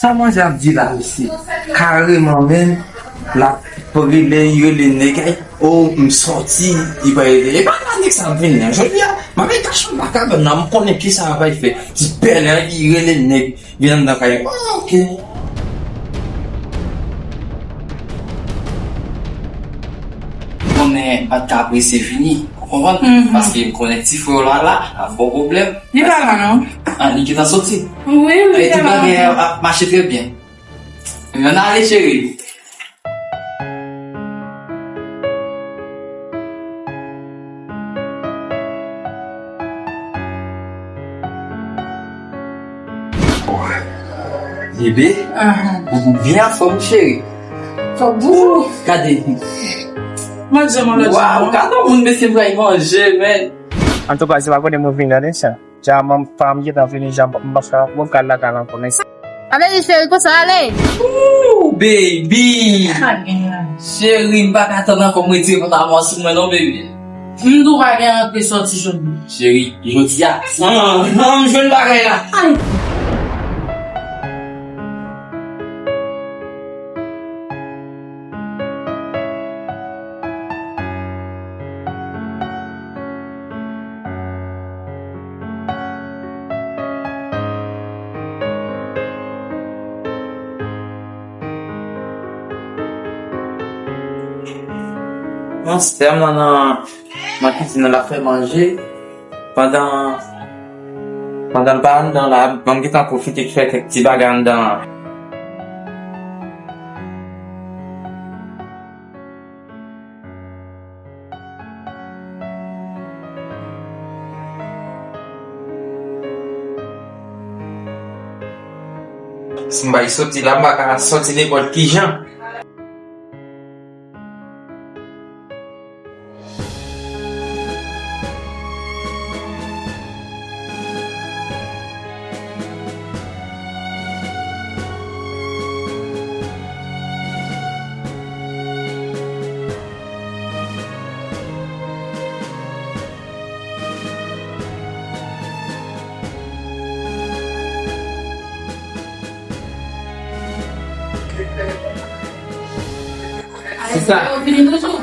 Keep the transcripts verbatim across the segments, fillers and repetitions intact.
Sa manzè ap di la, mesye? Kareman menm, l ap rele, li rele nèg, ay, o, m sòti, li pa rele. E pa la nèg sa ap vini an. Jodi a, m ap al kache anba kabann nan, m konnen kisa l ap al fè. Ti pèlen, li rele nèg, vin anndan kay. Oke. Konnen m pa t ka apresye vini, ou konprann? Mhm. Paske m konnen ti frè w la, la, ap ba w pwoblèm. Li pa la, non? Ah, li gentan soti? Wi, li gentan la. Tout bagay ap, ap mache trè byen. Ann ale, cheri. Bebe, ou byen anfòm, cheri. Fòk ou gade. Manje, manje. Waw, gade yon moun, mesye, pral manje, men. Antouka, se pa kote mwen vin la, men sa. Jan m pa m gentan fini, jan m pa ka, m pa ka lakay la ankò, men sa. Ale, cheri, konsa, ale. Ooh, baby. Cheri, m pa ka tann ankò, m retire pantalon an sou mwen non, baby. M tou pa gen antre sòti jodi. Cheri, jodi a, san, san m jwenn bagay la. Ay. Yon sè m nan, nan, nan kizin nan, l ap fè manje. Pandan, pandan l pa anndan la, m gentan pwofite fè kèk ti bagay anndan an. Si m bay soti la, m pa ka soti nenpòt ki jan. Se sa.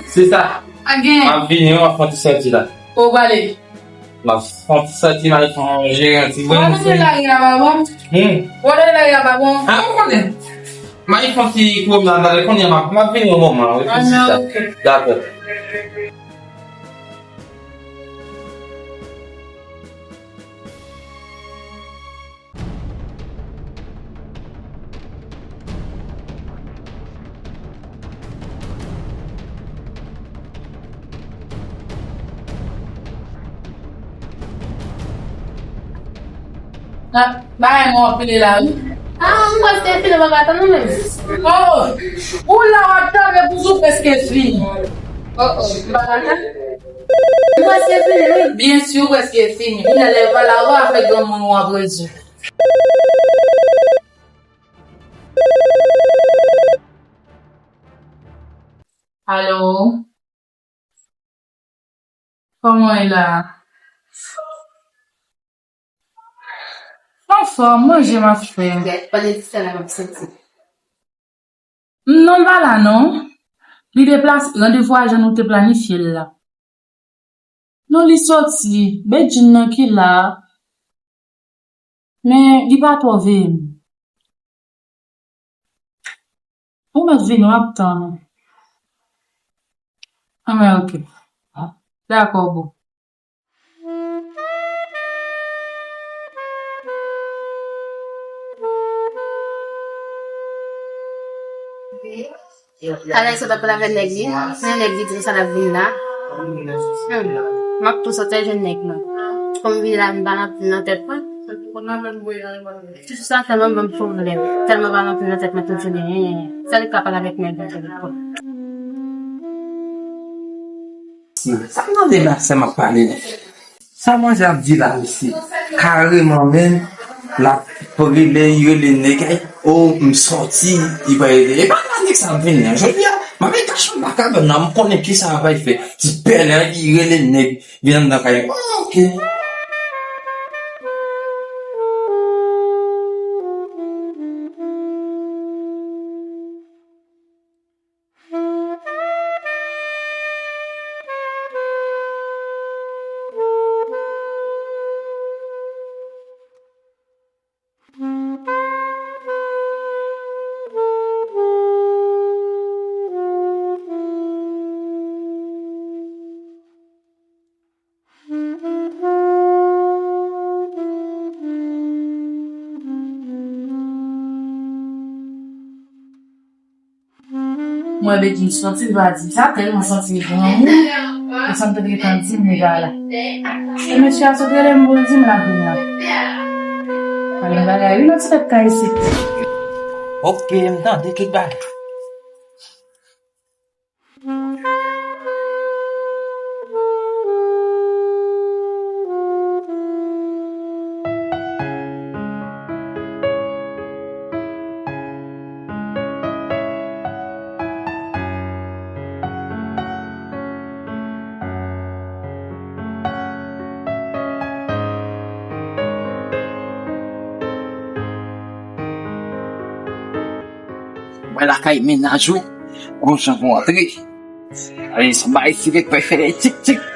Se sa. M ap vini, wi, m ap fè yon ti sòti la. Ou prale? M ap fè yon ti sòti, m al fè yon manje, yon ti bwen. Ou konnen lari a pa bon? Hmm. Ou konnen lari a pa bon? Ah, ou konnen. M al fè yon ti pwomnad la, kounye a m ap, m ap vini yon moman, wi, pou di sa. Ah, ok. Dakò. Ah, bagay mwen ap pile la, wi. Ah, m prèske fini, m pa ka tann ou menm. Oh, ou la w ap tann, epi ou prèske fini. Oh, oh, m pa ka tann. M prèske fini, wi. Byen si w prèske fini. Kounye a lè w pa la, w ap fè granmoun ou ap rezoud. Alo? Kòman w ye la? Anfòm, manje m ap fè. Gad, pandan ti sa la m ap soti. Non, l pa la non. Li deplase, randevou a jan nou te planifye l la. Non, li soti. Bedjine nan ki la. Men, li pa twò veye m. Ou mèt vini, w ap tann ou. Anben, ok. Dakò, boo. Talè sa t ap pale avèk nèg li, men nèg li di m sa l ap vin la. Hmm. M ap tou sòti al jwenn nèg mwen. Kòm m vini la, m pa nan, nan tèt mwen. Tout sa tèlman ban m pwoblèm, tèlman ban m anpil nan tèt mwen tout jounen. Sèl li ka pale avèk nèg nan telefòn. Sa m tande la, sè m ap pale la. Sa manzè ap di la, mesye? Kareman menm, l ap rele, li rele nèg, ay, o, m sòti, li pa rele. E pa la nèg sa ap vini an. Jodi a, m ap al kache anba kabann nan, m konnen kisa l ap al fè. Ti pèlen, li rele nèg. Vin anndan kay. Oke. Mwen Bedjine soti, li pa di m sa, tèlman santi l granmou. E sa m te gentan di m, li pa la. E mesye a sot rele m pou l di m l ap vin la. Pale bagay, wi, nan ti tèt kay isit. Ok, m tande tout bagay. Mwen lakay mennaj ou, gon jan pou antre. Ale, son bagay sirèt, fè fè tik tik.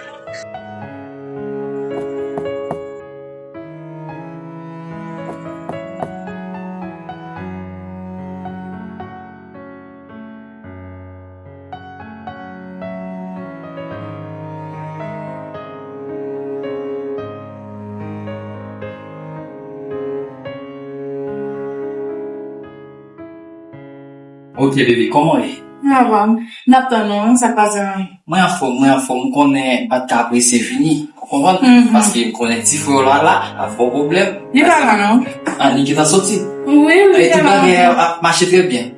Ok, bebe, kòman w ye? Sa va, n ap tann ou, wi, sa k pase menm? Mwen anfòm, mwen anfòm. M konnen m pa t ka prese vini, ou konprann? Mhm. Paske m konnen ti frè w la, la, ap fè w pwoblèm. Li pa la, non? Ah, li gentan soti? Wi, li te la. E tout bagay ap mache trè byen.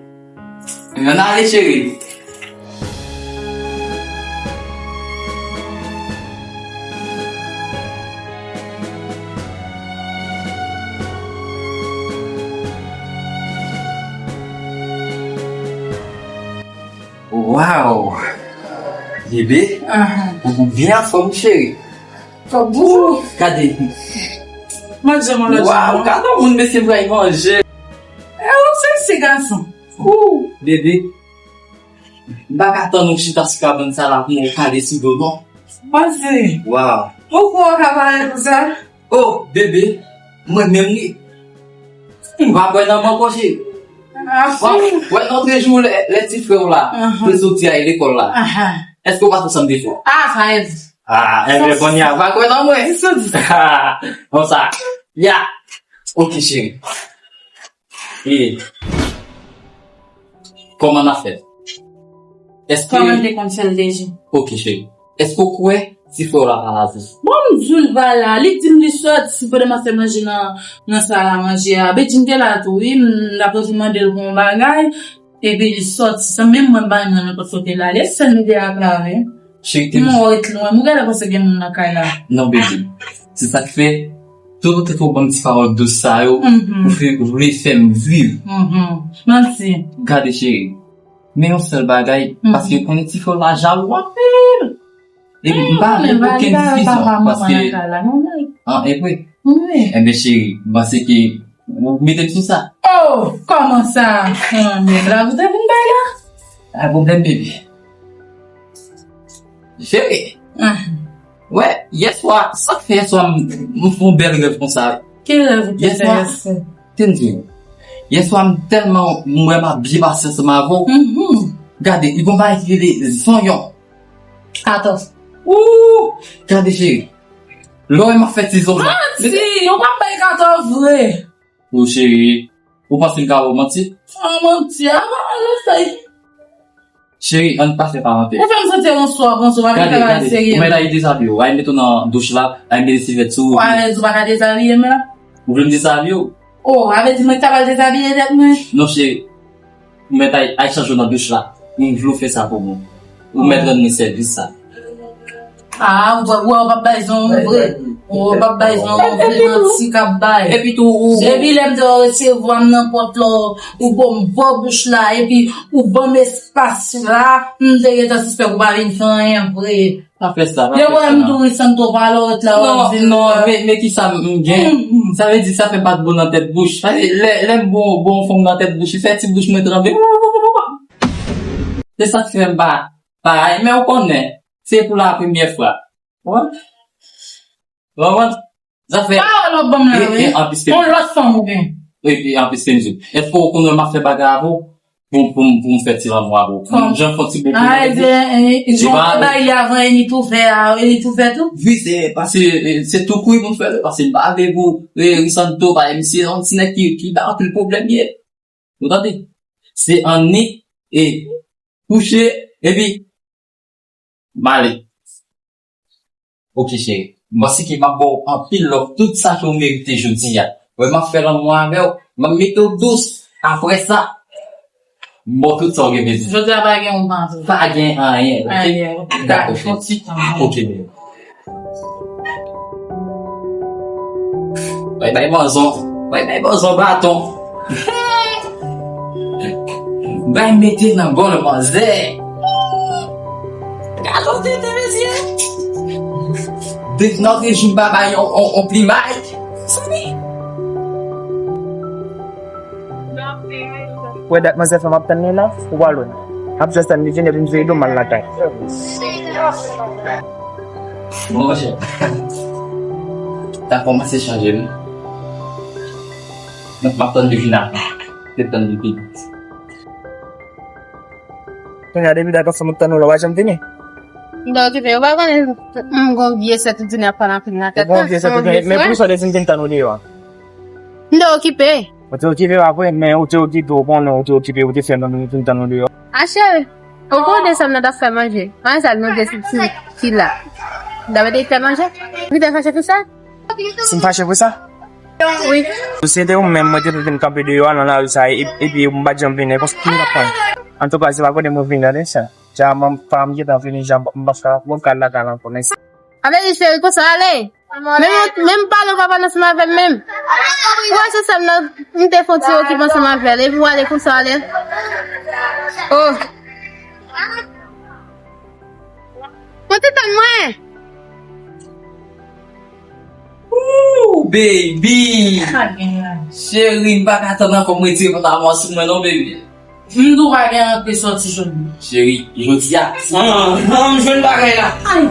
Ann ale, cheri. Waw! Bebe, ou byen anfòm, cheri. Kòk boujou. Gade. Manje mwen lòt jou. Waw, gade yon moun mesye pral manje. E ou seksi gason. Ou, bebe. M pa ka tann ou chita sou kabann sa la pou mwen pale sou do, non. Pase. Waw. Ou kwè w ka pale konsa? Oh, bebe, mwen menm wi. M pa kwè nan mwen ankò, cheri. Ah, wè, wè, lòt jou lè, lè ti frè w la, pou l soti al lekòl la. Èske w pa twò sanble fò? Ah, sa e di. Ah, enben kounye a, pa kwè nan mwen. Konsa. Ya. Ok, cheri. E kòman n ap fè? Èske... Kòman m te konn fè l deja? Ok, cheri. Èske w kwè ti frè w la pa la tou? Bon, m di w l pa la. Li di m li sòti pandan m ap fè manje nan, nan sal a manje a. Bedjine te la tou, wi. M t ap anvi mande l pou yon bagay. Epi li sòti san menm mwen m pa menm nan nenpòt kote l ale. Sèl m te ak la, wi. Cheri, te m wè w ret lwen. M genlè panse gen moun nan kay la. Non, bebe. Se sa k fè, tout ou te twò ban m ti pawòl dous sa yo, ou fè, ou vle fè m viv. Manti. Gade, cheri. Men yon sèl bagay, paske konnen ti frè w la jalou anpil. E m pa vle okenn disizyon, paske... An, e vre? Wi. Enben, cheri, m panse ke ou mete m sou sa. Oh, kòman sa? An, men la, ou te vin bay la? Pa pwoblèm, bebe. Cheri. Ah. Wè, yèswa, sa k fè yèswa m, m fè yon bèl rèv konsa. Ki rèv ou te fè yèswa? Tande. Yèswa, m tèlman, m wè m ap byen pase ansanm avè w. Mhm. Gade, li gon bagay ki rele zonyon. Katòf. Ooh! Gade, cheri. Lè w wè m ap fè ti zonyon. Manti! Ou p ap bay katòf vre. O cheri, ou panse m ka ba w manti? An manti, a pa ann fè. Cheri, ann pa fè parantèz. Ou fè m santi yon swa konsa, w ap fè bagay serye. Ou mèt al dezabiye w, al mete w nan douch la, al mete ti vèt sou ou. Ou alèz ou pa ka dezabiye m la? Ou vle m dezabiye w? O, sa vle di mwen ki ta pral dezabiye tèt mwen? Non, cheri. Ou mèt al, al chanje w nan douch la. M vle w fè sa pou mwen. Ou mèt rann mwen sèvis sa. Ah, ou, ou, ou p ap bay zon vre. Ou p ap bay zon vre, manti k ap bay. Epi tou, ou... Depi lè m te resevwa m nan pòt la, ou bon m bò bouch la, epi ou ban m espas la, m te gentan sispèk ou pa vin fè anyen vre. Pa fè sa, pa fè sa. Lè w wè m tou ri san m twò pale, w ret la, w ap di m... Non, non, men, men kisa m gen? Sa vle di sa fè m pa t bon nan tèt bouch. Sa vle, lè, lè m bon, bon fanm nan tèt bouch, li fè ti bouch mwen tranble. Se sa k fè m pa, pa, men ou konnen, se pou la premyè fwa. Ou konprann? Ou konprann? Zafè... Pawòl w ap ban m la, wi. Yon lòt fanm ou gen. Epi anplis, Kenzo, èske ou konnen m ap fè bagay avè w pou, pou, pou m fè ti lanmou avè w? Kòm jan fè ti bobo. Ah, e, e, jan w te bay li avan, e li tou fè a, e li tou fè tou? Wi, se, paske, e, se tou kwi pou m fè l, paske m pa vle pou, e, Risanto, paske misye se yon ti nèg ki, ki bay anpil pwoblèm ye. Ou tande? Se annik, e, Kouche, epi m ale. Ok, cheri. M panse ke m ap ba w anpil love, tout sa ke w merite jodi a. Wè, m ap fè lanmou avè w, m ap mete w dous. Apre sa, m ba w tout sa w gen bezwen. Jodi a pa gen yon mari. Pa gen anyen, ok? Anyen. Dakò, cheri. Yon ti tan. Ok, baby. Bay, bay, manzon. Bay, bay, manzon baton. Bay, mete nan gòl manzè. Gade tete, mesye. Depi nan trejou, m pa bay on, on, on plimay. Soni. Wè dat manzè fè m ap tann li la, ou pa lwen. M ap just tann li vini epi m vire do m al lakay. Bon, monchè. Sa kòmanse chanje, wi. Donk, m ap tann li vini apre. Se tann li vini. Kounye a, depi dat ansanm ou tann ou la, ou pa janm vini. M ta okipe, ou pa konnen m gon vye sèt ou di n ap pale anpil nan tèt la. Ou gon vye sèt ou di, men poukisa w te di m vin tann ou deyò a? M te okipe. Ou te okipe, pa vre, men ou te okipe, ou konnen ou te okipe, ou te fè nou vin tann ou deyò. A cheri, ou konnen sa m nan t ap fè manje. Anyen sa l manje sou ti, ti la. M ta mete fè manje. Ou te fache pou sa? Si m fache pou sa? Wi. Si se te ou menm, mwen te vin kanpe deyò a nan lari sa, e- epi m pa t janm vini, paske m t ap tann. Antouka, se pa kote mwen vin la, de sa. Ja, mwen pa m gentan vini, ja, m pa ka, mwen ka lakay la ankò, men. Ale, cheri, konsa, ale. Menm, menm pale, ou pa pale ansanm avè m menm. Ou wè se sèm nan, m te fè yon ti okip ansanm avè l, epi w ale konsa, ale. Oh. Mwen te tann mwen. Ooh, baby! Cheri, m pa ka tann ankò, m retire pantalon an sou mwen non, baby. M tou pa gen antre sòti jodi. Cheri, jodi a, san, san m jwenn bagay la. Ay!